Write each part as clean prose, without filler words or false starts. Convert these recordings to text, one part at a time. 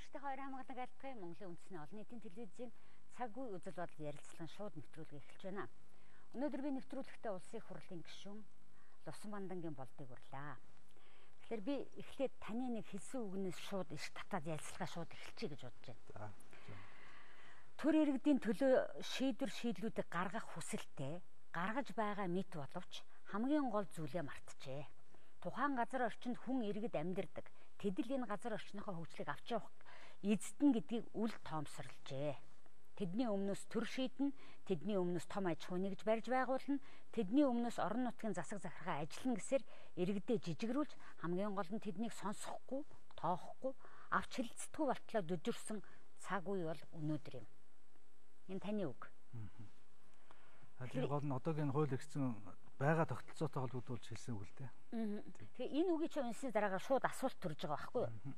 Үзэгчдийн хоёр хамгаалан айлтгая Монголын үндэсний олон нийтийн телевизийн цаг үе үзэл бодол ярилцлагын шууд нэвтрүүлгийг эхэлж байна. Өнөөдөр би нэвтрүүлэгтээ улсын хурлын гишүүн Лувсан Бандангийн болдыг урлаа. Тэгэхээр би эхлээд таны нэг хэлсэн үгнээс шууд иш татаад ярилцлага шууд эхэлчихье гэж бодож байна. Төр иргэдийн төлөө шийдвэр шийдлүүдийг гаргах хүсэлтэй гаргаж байгаа мэт боловч хамгийн гол зүйлээ мартжээ. Тухайн газар орчинд хүн иргэд амьдардаг. Тэд л энэ газар орчныхоо хөгжлийг авч явах эзэдэн гэдгийг үл тоомсорлжээ. Тэдний өмнөөс төр шийднэ, тэдний өмнөөс том аж ахуй нэгж барьж байгуулна, тэдний өмнөөс орон нутгийн засаг захиргаа ажиллана гэсээр иргэдээ жижигрүүлж хамгийн гол нь тэднийг сонсохгүй, тоохгүй, авч хэлэлцдэггүй болтлоо дүжирсэн цаг үе бол өнөөдөр юм. Энэ таны үг. Тэр гол нь одоогийн хууль эрхцэн байгаа тогтолцоотой холбогдуулж хэлсэн үг л дээ. Тэгээ энэ үгийг чи уншсны дараагаар шууд асуулт төрж байгаа байхгүй юу?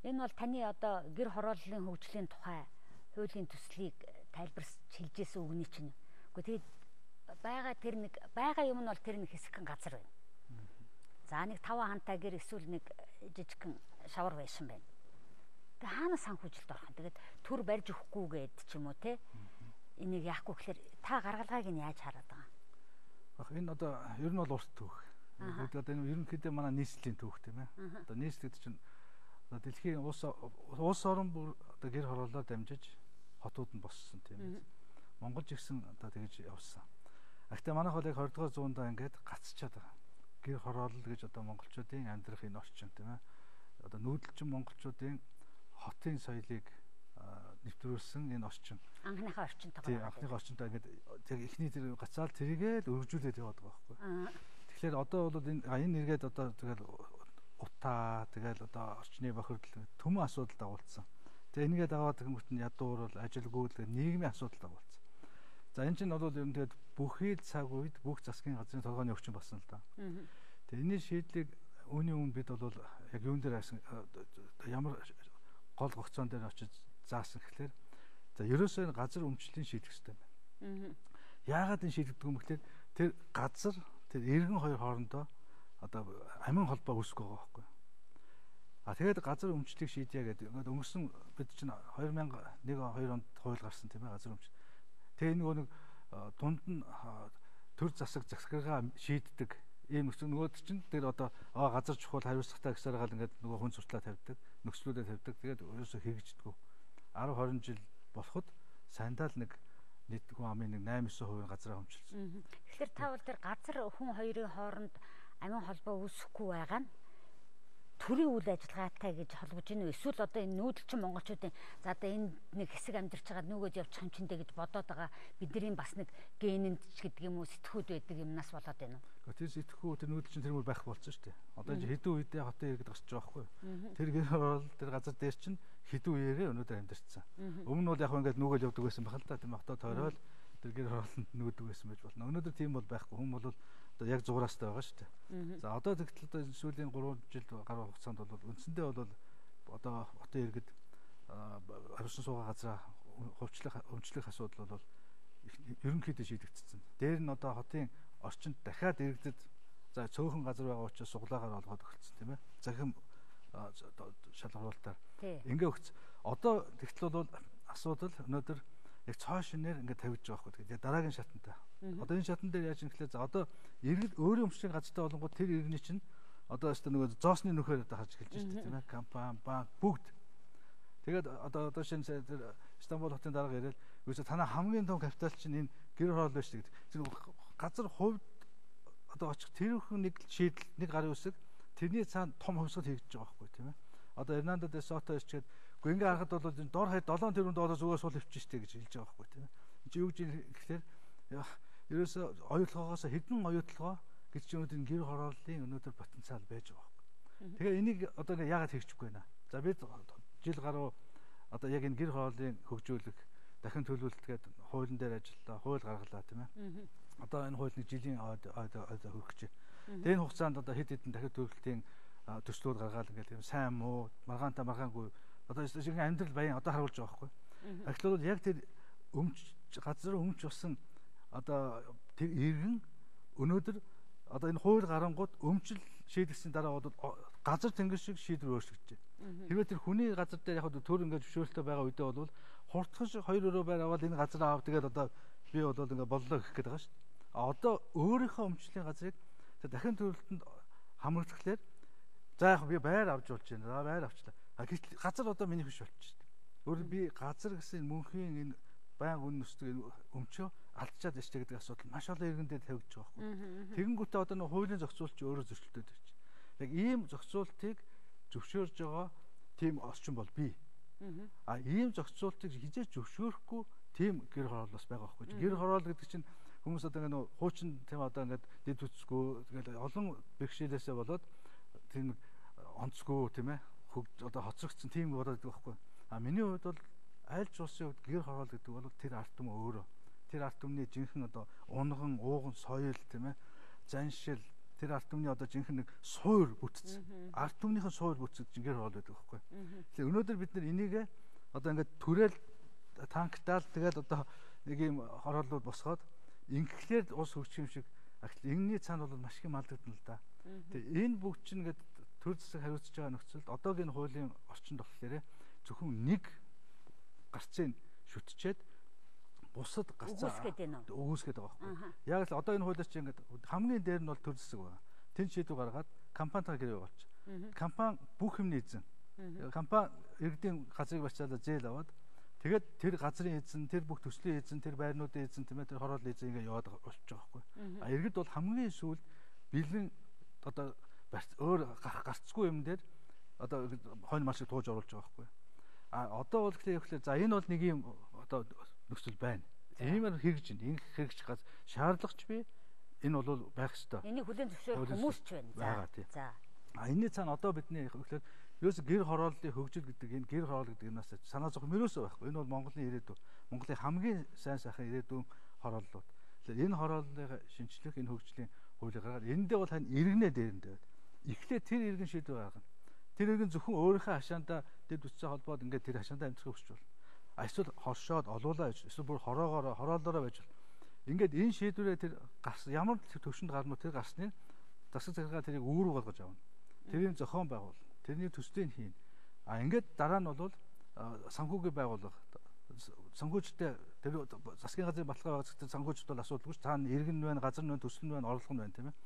Энэ бол таны одоо гэр хорооллын хөгжлийн тухай хуулийн төслийг тайлбарч хэлжсэн үгний чинь. Үгүй тэгээд байгаа тэр нэг байгаа юм нь бол тэр нэг хэсэгхэн газар байна. За нэг 5 хантай гэр эсвэл нэг жижигхэн шавар байшин байна. Тэгээ хаана санхүүжилт орох юм? Тэгээд төр барьж өгөхгүй гээд ч юм уу те. Энийг яахгүй гэхээр та гаргалгааг нь яаж хараад байгаа юм? Ах энэ одоо ер нь бол урт түүх. Тэгээд одоо энэ ерөнхийдөө манай нийслэлийн түүх тийм ээ. Одоо нийслэл гэдэг чинь одоо дэлхийн улс орон бүр одоо гэр хорооллоор дамжиж хотууд нь боссон тийм ээ. Монгол ч гэсэн одоо тэгж явсан. Гэхдээ манайх бол яг 20 дугаар зуундаа ингээд гацчаад байгаа. Гэр хороолол гэж одоо монголчуудын амьдрах энэ орчин тийм ээ. Одоо нүүдэлчин монголчуудын хотын соёлыг нэвтрүүлсэн энэ орчин. Анхныхаа орчинтойгоо. Тийм, анхныхаа орчинтой ингээд яг эхний тэр гацаал тэрийгээ л өргөжүүлээд яваад байгаа байхгүй. Тэгэхээр одоо бол энэ эргээд одоо тэгэл утаа тэгэл одоо орчны бохирдол төмөн асуудал дагуулсан. Тэгээ энийгээ дагаад тэгэнгүүт нь ядуур бол ажилгүй л нийгмийн асуудал дагуулсан. За энэ чинь бол ер нь тэгээд бүхий л цаг үед бүх засгийн газрын толгойн өвчин болсон л да. Тэгээ энэний шийдлийг үүний өмнө бид бол яг юун дээр авсан ямар гол гогцоон дээр очиж заасан гэхлээр за ерөөсөө энэ газар өмчлөлийн шийдэх хэрэгтэй байна. Яагаад энэ шийдэгдэг юм гэхлээр тэр газар тэр иргэн хоёр хоорондоо одоо амин холбоо үүсэх байгаа байхгүй. А тэгээд газар өмчлөлийг шийдье гэдэг. Ингээд өнгөрсөн бид чинь 2001 2 онд хууль гарсан тийм ээ газар өмчлөл. Тэгээ нөгөө нэг дунд нь төр засаг захиргаа шийддэг ийм нөхцөл нөгөөд чинь тэр одоо газар чухал хариуцлагатай гэсээр гал ингээд нөгөө хүн суртлаа тавьдаг, нөхцлүүдээ тавьдаг. Тэгээд ерөөсөө хэрэгждэггүй. 10 20 жил болоход сандал нэг нийт хүн амын нэг 8-9% газраа өмчилсөн. Тэгэхээр та бол тэр газар хүн хоёрын хооронд амин холбоо үүсэхгүй байгаа нь төрийн үйл ажиллагаатай гэж холбож гинүү эсвэл одоо энэ нүүдэлчин монголчуудын за одоо энэ нэг хэсэг амьдарч байгаа нүгөөд явчих юм чиндээ гэж бодоод байгаа бидний бас нэг генэнд ч гэдэг юм уу сэтгхүүд байдаг юмнаас болоод байна уу? Тэр сэтгхүү тэр нүүдэлчин тэр мөр байх болсон шүү дээ. Одоо хэдэн үедээ хотын иргэд гарч байгаа байхгүй юу? Тэр гэр хороол тэр газар дээр чинь хэдэн үеэрээ өнөөдөр амьдарчсан. Өмнө нь бол яг ингээд нүгэл явдаг байсан байх л да тийм хотоо тойроод тэр гэр хороолонд нүүдэг байсан байж болно. Өнөөдөр тийм бол байхгүй. Хүн бол одоо яг зуграастай байгаа шүү дээ. За одоо тэгтэл одоо сүүлийн 3 жил гаруй хугацаанд бол үндсэндээ бол одоо хотын иргэд хариуцсан суугаа газраа өмчлөх асуудал бол ерөнхийдөө шийдэгдсэн. Дээр нь одоо хотын орчинд дахиад иргэдэд за цөөхөн газар байгаа учраас суглаагаар олгоод өгсөн тийм ээ. Захим шалгаруулалтаар ингээ өгц. Одоо тэгтэл бол асуудал өнөөдөр яг цоо шинээр ингээд тавьж байгаа байхгүй. Тэгээд дараагийн шатантай. Одоо энэ шатан дээр яаж юм гэхлээр за одоо иргэд өөрийн өмчлөлийн газартай болонгууд тэр иргэний чинь одоо өстө нөгөө зоосны нөхөр одоо харж эхэлж шүү дээ тийм ээ. Компани, банк бүгд. Тэгээд одоо шинэ тэр Стамбул хотын дарга ирэл ерөөсө танай хамгийн том капитал чинь энэ гэр хороол байж гэдэг. Тэр газар хувьд одоо очих тэрхэн нэг шийдэл нэг гарын үсэг тэрний цаана том хувьсгал хийгдэж байгаа байхгүй тийм ээ. Одоо Эрнандо де Сото ирчгээд үгүй ингээ харахад бол энэ дор хаяа 7 тэрбум доллар зүгээр сул хөвчих штэ гэж хэлж байгаа байхгүй тийм ээ. Энд чи юу гэж гэхлээр ерөөсөө оюутлогоос хэдэн оюутлогоо гэж чи өнөөдөр гэр хорооллын өнөөдөр потенциал байж байгаа байхгүй. Тэгээ энийг одоо ингээ яагаад хэрэгжихгүй байна? За бид жил гаруй одоо яг энэ гэр хорооллын хөгжүүлэх дахин төлөвлөлт гээд хуулийн дээр ажиллалаа, хууль гаргалаа тийм ээ. Одоо энэ хууль нэг жилийн ойд хөрөх гэж. Тэгээ энэ хугацаанд одоо хэд хэдэн дахин төлөвлөлтийн төслүүд гаргаал ингээл тийм сайн муу, маргаантай маргаангүй одоо шинэ амьдрал баян одоо харуулж байгаа байхгүй. Тэгэхээр бол яг тэр өмч газар өмч болсон одоо тэр иргэн өнөөдөр одоо энэ хууль гарангууд өмчл шийдэгдсэн дараа бол Газар тэнгэр шиг шийдвэр өөрчлөгдөж байна. Хэрвээ тэр хүний газар дээр яг төр ингээд зөвшөөрөлтөй байгаа үедээ бол хурдхан шиг 2 өрөө байр аваад энэ газраа ав тэгээд одоо би бол ингээд боллоо гэх гээд байгаа шүү дээ. А одоо өөрийнхөө өмчлөлийн газрыг дахин төрөлтөнд хамрагдахлаар за яг би байр авч болж байна. За байр авчлаа. А гэтэл газар одоо миний биш болчих шүү дээ. Өөрөөр би газар гэсэн мөнхийн энэ байнга үн өсдөг энэ өмчөө алдчихад байна гэдэг асуудал маш олон иргэн дээр тавигдж байгаа байхгүй. Тэгэнгүүтээ одоо нэг хуулийн зохицуулт чи өөрөө зөрчилдөд байж. Яг ийм зохицуултыг зөвшөөрж байгаа тийм орчин бол бий. А ийм зохицуултыг хизээ зөвшөөрөхгүй тийм гэр хороол бас байгаа байхгүй. Гэр хороол гэдэг чинь хүмүүс одоо ингэ хуучин тийм одоо ингээд дэд үтсгүй тэгэл олон бэрхшээлээсээ болоод тийм онцгүй тийм одоо хоцрогдсон тийм болоод байдаг байхгүй. А миний хувьд бол аль ч улсын хувьд гэр хороол гэдэг бол тэр ард түмэн өөрөө тэр ард түмний жинхэнэ одоо унган, ууган соёл тийм заншил тэр ард түмний одоо жинхэнэ нэг суур бүтц. Ард түмнийхэн суур бүтц гэж гэр хороол байдаг байхгүй. Тэгэхээр өнөөдөр бид нар энийг одоо ингээд түрээл танктаал тэгэл одоо нэг юм хорооллууд босгоод ингэхлээр ус хөгжих юм шиг энэний цаана бол маш их юм алдагдана л да. Тэгээ энэ бүгд чинь ингээд төр засаг хариуцж байгаа нөхцөлд одоогийн хуулийн орчинд болохоор зөвхөн нэг гарцыг шүтчээд бусад гарцаа өгөөсгээд байгаа байхгүй. Яг л одоо энэ хуулиар чинь ингээд хамгийн дээр нь бол төр засаг байгаа. Тэн шийдвэр гаргаад компанитайгаа гэрээ болчих. Компани бүх юмны эзэн. Компани иргэдийн газрыг барьцаалаа зээл аваад тэгээд тэр газрын эзэн, тэр бүх төслийн эзэн, тэр байрнуудын эзэн, тийм тэр хорооллын эзэн ингээ яваад болчих жоох байхгүй. А иргэд бол хамгийн сүүлд бэлэн одоо өөр гарцгүй юм дээр одоо хойно маш их тууж оруулж байгаа байхгүй. А одоо бол тэгэхээр за энэ бол нэг юм одоо нөхцөл байна. Иймэр хэрэгж байна. Ингэх хэрэгж газ шаардлагач би энэ бол байх ёстой. Энийг хүлээн зөвшөөрөх хүмүүс ч байна. За. А энэний цаана одоо бидний тэгэхээр ерөөс гэр хорооллын хөгжил гэдэг энэ гэр хороол гэдэг юмнаас санаа зовх юм ерөөсөө байхгүй. Энэ бол Монголын ирээдүй. Монголын хамгийн сайн сайхан ирээдүйн хорооллууд. Тэгэхээр энэ хорооллыг шинчлэх энэ хөгжлийн хуулийг гаргаад эндээ бол хань иргэнэ дээрэндээ байд. Эхлээд тэр иргэн шийдвэр гаргана. Тэр иргэн зөвхөн өөрийнхөө хашаандаа дэд үтсээ холбоод ингээд тэр хашаандаа амьдрахыг хүсч болно. А эсвэл хоршоод олуулаа байж эсвэл бүр хороогоороо хорооллоороо байж болно. Ингээд энэ шийдвэрээ тэр гарс ямар төвшөнд гарна уу тэр гарсны засаг захиргаа тэрийг үүрэг болгож авна. Тэрийг зохион байгуул. Тэрний төслийг хийн. А ингээд дараа нь бол санхүүгийн байгууллага санхүүжтэй тэр засгийн газрын баталгаа байгаа зэрэгтэй санхүүжт бол асуудалгүй ш. Цаана иргэн нь байна, газар нь байна, төсөл нь байна, орлого нь байна тийм ээ.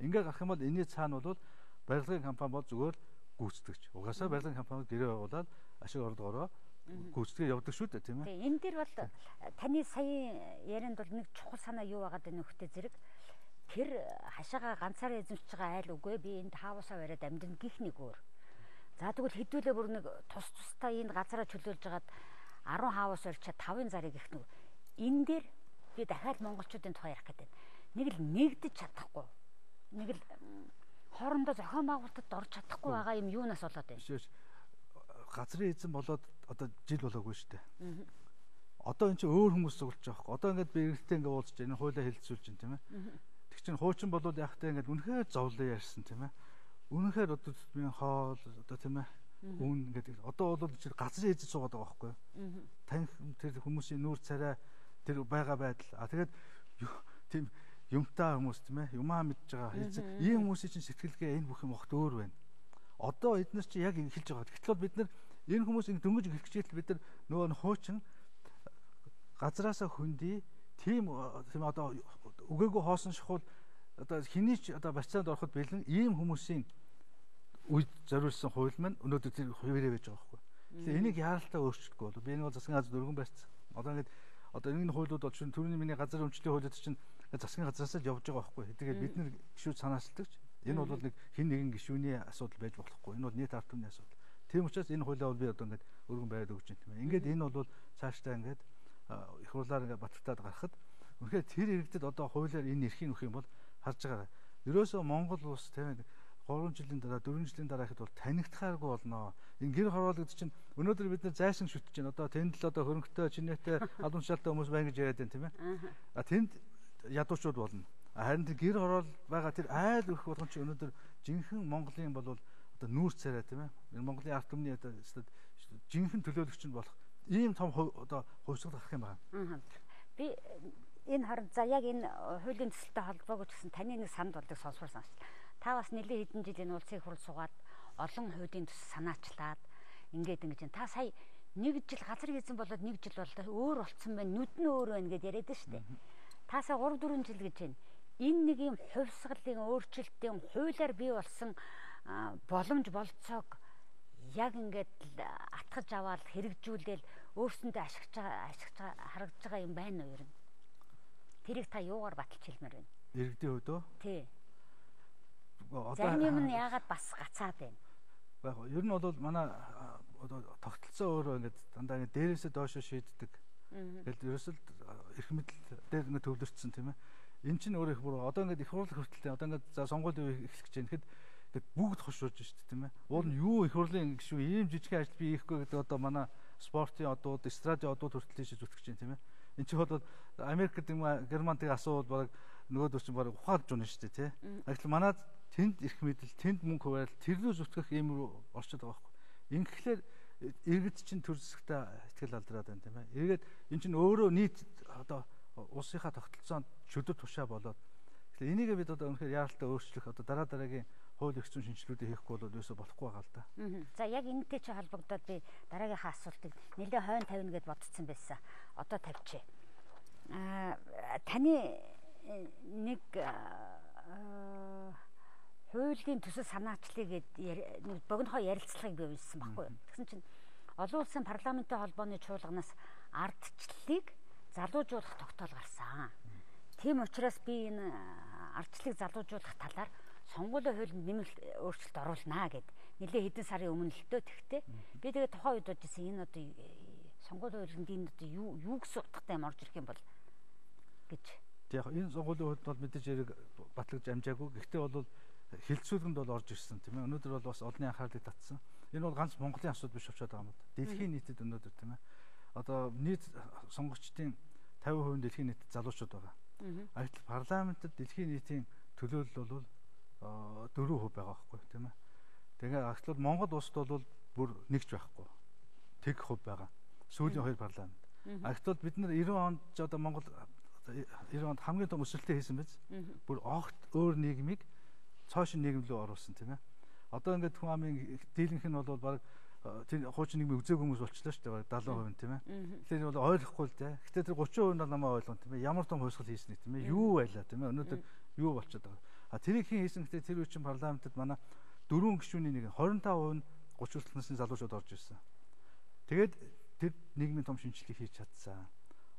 Ингээд гарах юм бол энэний цаана бол барилгын компани бол зүгээр гүйцэтгэгч. Угаасаа барилгын компаниуд гэрээ байгуулад ашиг орлогоороо гүйцэтгэж явдаг шүү дээ тийм ээ. Тийм энэ дэр бол таны саяын ярианд бол нэг чухал санаа юу байгаа дэ нөхтэй зэрэг тэр хашаага ганцаараа эзэмшиж байгаа айл үгүй би энд хаавсаа бариад амьдрна гих нэг өөр. За тэгвэл хэдүүлээ бүр нэг тус тустай энэ газараа чөлөөлж хагаад 10 хаавс барьчаад 5-ын зарыг гих нэг. Энэ дээр би дахиад монголчуудын тухай ярих гэдэг. Нэг л нэгдэж чадахгүй. Нэг л хоорондоо зохион байгуулалтад орж чадахгүй байгаа юм юунаас болоод байна? Биш. Газрын эзэн болоод одоо жил болоогүй шүү дээ. Одоо эн чинь өөр хүмүүс цуглаж байгаа байхгүй. Одоо ингээд би иргэдтэй ингээд уулзч энэ хуулиа хэлэлцүүлж байна тийм ээ. Тэг чинь хуучин болвол яг та ингээд үнэхээр зовлон ярьсан тийм ээ. Үнэхээр одоо тутмын хоол одоо тийм ээ. Үн ингээд одоо бол чи газрын эзэн суугаад байгаа байхгүй. Тань тэр хүмүүсийн нүүр царай тэр байгаа байдал. А тэгээд тийм юмтай хүмүүс тийм ээ. Юмаа мэдж байгаа эзэн. Ийм хүмүүсийн чинь сэтгэлгээ энэ бүх юм огт өөр байна. Одоо эднэр чи яг эхэлж байгаа. Гэтэл бол бид нар энэ хүмүүс ингэ дөнгөж эхлэх гэж бид нар нөгөө хуучин газраасаа хөндий тийм тийм одоо үгээгүй хоосон шахуул одоо хэний ч одоо барьцаанд ороход бэлэн ийм хүмүүсийн үед зориулсан хууль маань өнөөдөр тэр хувирээ байж байгаа байхгүй. Тэгэхээр энийг яаралтай өөрчлөхгүй бол би энэ бол засгийн газар дөрвөн барьцсан. Одоо ингээд одоо энэ хуулиуд бол шин төрний миний газар өмчлийн хуулиуд чинь засгийн газраас л явж байгаа байхгүй. Тэгээд бид нар гişүүд санаачилдагч энэ бол нэг хин нэгэн гишүүний асуудал байж болохгүй. Энэ бол нийт ард түмний асуудал. Тийм учраас энэ хуулиа бол би одоо ингээд өргөн бариад өгч байна тийм ээ. Ингээд энэ бол цаашдаа ингээд их хурлаар ингээд батгтаад гарахад үнэхээр тэр иргэдэд одоо хуулиар энэ эрхийг өгөх юм бол харж байгаа. Ерөөсөө Монгол улс тийм ээ 3 жилийн дараа 4 жилийн дараа ихэд бол танигдахааргүй болно. Энэ гэр хороол гэдэг чинь өнөөдөр бид нар зайсан шүтэж байна. Одоо тэнд л одоо хөрөнгөтэй, чинээтэй, албан тушаалтай хүмүүс байна гэж яриад байна тийм ээ. А тэнд ядуучууд болно. Харин тэр гэр хороол байгаа тэр айл өрх болгон чинь өнөөдөр жинхэнэ Монголын бол одоо нүүр царай тийм ээ. Энэ Монголын ард түмний одоо жинхэнэ төлөөлөгч нь болох ийм том одоо хувьсгал гарах юм байна. Би энэ хооронд за яг энэ хуулийн төсөлтэй холбоогүй ч гэсэн таны нэг санд болдог сонсвор сонсч. Та бас нэлээд хэдэн жил энэ улсын их хурл суугаад Олон хуулийн төс санаачлаад ингээд ингэж та сая нэг жил газар хийсэн болоод нэг жил боллоо өөр болцсон байна, нүд нь өөр байна гэд яриад шүү дээ. Та сая 3 4 жил гэж байна. Энэ нэг юм хувьсгалын өөрчлөлтийн хуулиар бий болсон боломж болцоог яг ингээд атгаж аваад хэрэгжүүлээл өөрсөндөө ашиглаж байгаа харагдаж байгаа юм байна уу ер нь? Тэрийг та юугаар баталж хэлмээр байна? Иргэдийн хувьд үү? Тий. Одоо зарим юм нь яагаад бас гацаад байна? Яг ер нь бол манай одоо тогтолцоо өөрөө ингээд дандаа ингээд дээрээсээ доошоо шийддэг. Тэгэл ерөөсөл эрх мэдэл дээр ингээд төвлөрсөн тийм ээ. Эн чинь өөрөө их буруу. Одоо ингээд их хурл хүртэл одоо ингээд за сонгуулийн үе эхлэх гэж байна гэхэд ингээд бүгд хошруулж шүү дээ тийм ээ. Уул нь юу их хурлын гişүү ийм жижигхэн ажил би хийхгүй гэдэг одоо манай спортын одууд, эстрадын одууд хүртэл тийш зүтгэж байна тийм ээ. Энд чинь бол Америкт юм Германтыг асуувал баг нөгөөдөр чинь баг ухаалж унаа шүү дээ тий. Гэтэл манай тэнд эрх мэдэл, тэнд мөнгө хуваарлал тэр рүү зүтгэх ийм рүү орчод байгаа байхгүй. Ингэхлээр иргэд чинь төр зэсэгтээ ихтгэл алдраад байна тийм ээ. Эргээд эн чинь өөрөө нийт одоо улсынхаа тогтолцоонд чөдөр тушаа болоод тэгэхээр энийгээ бид одоо үнэхээр яаралтай өөрчлөх одоо дараа дараагийн хууль эрх зүйн шинжилгүүдийг хийхгүй бол ерөөсөө болохгүй байгаа л да. За яг энэтэй чи холбогдоод би дараагийнхаа асуултыг нэлээ хойно тавина гэд бодсон байсан. Одоо тавьчих. Таны нэг хуулийн төсөл санаачлалыг гээд нэг богинохоо ярилцлагыг би уншсан байхгүй юу. Тэгсэн чинь олон улсын парламентын холбооны чуулганаас ардчлалыг залуужуулах тогтоол гарсан. Тийм учраас би энэ ардчлалыг залуужуулах талаар сонгуулийн хуулинд нэмэлт өөрчлөлт оруулнаа гэд нэлээ хэдэн сарын өмнө л дөө тэгтээ. Би тэгээ тухайн үед бодож ирсэн энэ одоо сонгуулийн хуулинд энэ одоо юу гэсэн утгатай юм орж ирэх юм бол гэж. Яг энэ сонгуулийн хуульд бол мэдээж хэрэг батлагдж амжаагүй. Гэхдээ бол хилцүүлгэнд бол орж ирсэн тийм ээ. Өнөөдөр бол бас олонний анхаарлыг татсан. Энэ бол ганц Монголын асуудал биш болчиход байгаа юм да. Дэлхийн нийтэд өнөөдөр тийм ээ. Одоо нийт сонгогчдын 50% нь дэлхийн нийтэд залуучууд байгаа. Гэтэл парламентэд дэлхийн нийтийн төлөөлөл бол 4% байгаа байхгүй тийм ээ. Тэгээ гэтэл Монгол улсад бол бүр нэгч байхгүй. Тэг хувь байгаа. Сүүлийн хоёр парламент. Гэтэл бид нар 90 онд ч одоо Монгол 90 онд хамгийн том өсөлтөө хийсэн биз? Бүр огт өөр нийгмийг цоошин нийгэм рүү оруулсан тийм ээ. Одоо ингээд хүн амын дийлэнх нь бол баг тэр хуучин нийгмийг үзээгүй хүмүүс болчихлоо шүү дээ. Баг 70% тийм ээ. Тэгэхээр бол ойлгохгүй л дээ. Гэтэ тэр 30% нь бол намайг ойлгоно тийм ээ. Ямар том хувьсгал хийснийг тийм ээ. Юу байлаа тийм ээ. Өнөөдөр юу болчиход байгаа. А тэрийг хэн хийсэн гэтээ тэр үе чинь парламентэд манай дөрвөн гишүүний нэг 25% нь 30 хүртэлх насны залуучууд орж ирсэн. Тэгээд тэр нийгмийн том шинжилгээг хийж чадсан.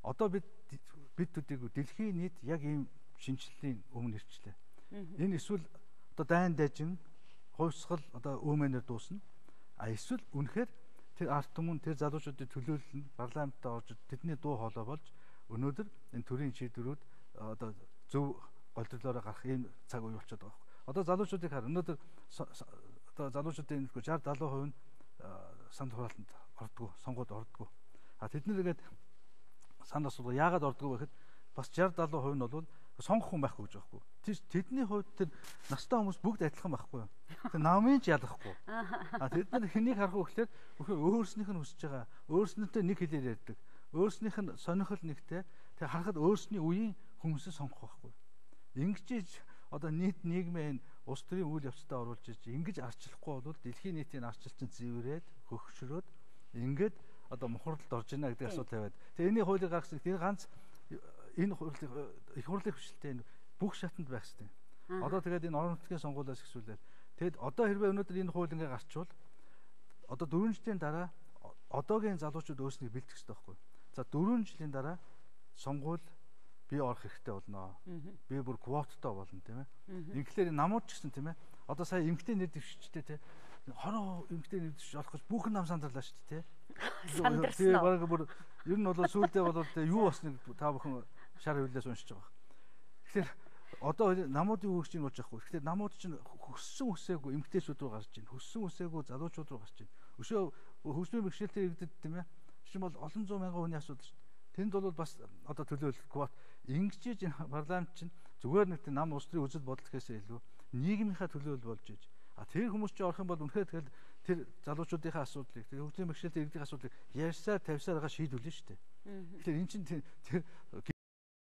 Одоо бид төдийгүй дэлхийн нийт яг ийм шинжилгээний өмнө ирчлээ. Энэ эсвэл одоо дайн дайжин хувьсгал одоо өөмөнөр дуусна. А эсвэл үнэхээр тэр ард түмэн тэр залуучуудын төлөөлөл нь парламентд орж тэдний дуу хоолой болж өнөөдөр энэ төрийн шийдвэрүүд одоо зөв голдролоороо гарах ийм цаг үе болчиход байгаа байхгүй. Одоо залуучуудыг хар өнөөдөр одоо залуучуудын 60 70% нь санал хураалтанд ордгоо, сонгуульд ордгоо. А тэд нар ингээд санал асуулга яагаад ордгоо гэхэд бас 60 70% нь бол сонгох хүн байхгүй гэж байгаа байхгүй. Тэдний хувьд тэр настай хүмүүс бүгд адилхан байхгүй юу? Тэр намын ч ялахгүй. А тэд нар хэнийг харах вэ гэхээр бүхэн өөрснийх нь хүсэж байгаа, өөрснөөтэй нэг хэлээр ярьдаг, өөрснийх нь сонирхол нэгтэй, тэр харахад өөрсний үеийн хүмүүсээ сонгох байхгүй. Ингэж одоо нийт нийгмээ энэ улс төрийн үйл явцдаа оруулж иж ингэж арчлахгүй бол дэлхийн нийтийн арчил чинь зэврээд хөгшрөөд ингээд одоо мухарлалд орж ийнэ гэдэг асуудал тавиад. Тэгээ энэний хуулийг гаргасан тэр ганц энэ хурлын их хурлын хүчилтэй энэ бүх шатанд байх хэрэгтэй. Одоо тэгээд энэ орон нутгийн сонгуулиас эхлүүлээд тэгэд одоо хэрвээ өнөөдөр энэ хууль ингээ гарчвал одоо 4 жилийн дараа одоогийн залуучууд өөрсдөө бэлтгэх хэрэгтэй байхгүй. За 4 жилийн дараа сонгуул би орох хэрэгтэй болно. Би бүр квоттой болно тийм ээ. Инглихээр намууд ч гэсэн тийм ээ. Одоо сая эмгтэй нэр дэвшигчтэй тийм 20% эмгтэй нэр дэвшиж олох гэж бүх нам сандарлаа шүү дээ тийм. Сандарсан. Тэгээ бараг бүр ер нь бол сүүлдээ бол юу болсныг та бүхэн шар хөвлөөс уншиж байгаа. Тэгэхээр одоо намуудын үүрэг чинь болж байгаа хгүй. Тэгэхээр намууд чинь хөссөн үсээгүй эмгтээчүүд рүү гарч байна. Хөссөн үсээгүй залуучууд руу гарч байна. Өшөө хөгжмийн бэрхшээлтэй иргэдэд тийм ээ. Чинь бол олон зуун мянган хүний асуудал шүү дээ. Тэнд бол бас одоо төлөөлөл квот ингэж парламент чинь зүгээр нэг тийм нам улс төрийн үзэл бодол гэхээсээ илүү нийгмийнхаа төлөөлөл болж иж. А тэр хүмүүс чинь орох юм бол үнэхээр тэгэл тэр залуучуудынхаа асуудлыг тэр хөгжлийн бэрхшээлтэй иргэдийн асуудлыг ярьсаар тавьсаар байгаа шийдвэрлэнэ шүү дээ. Тэгэхээр эн чинь тэр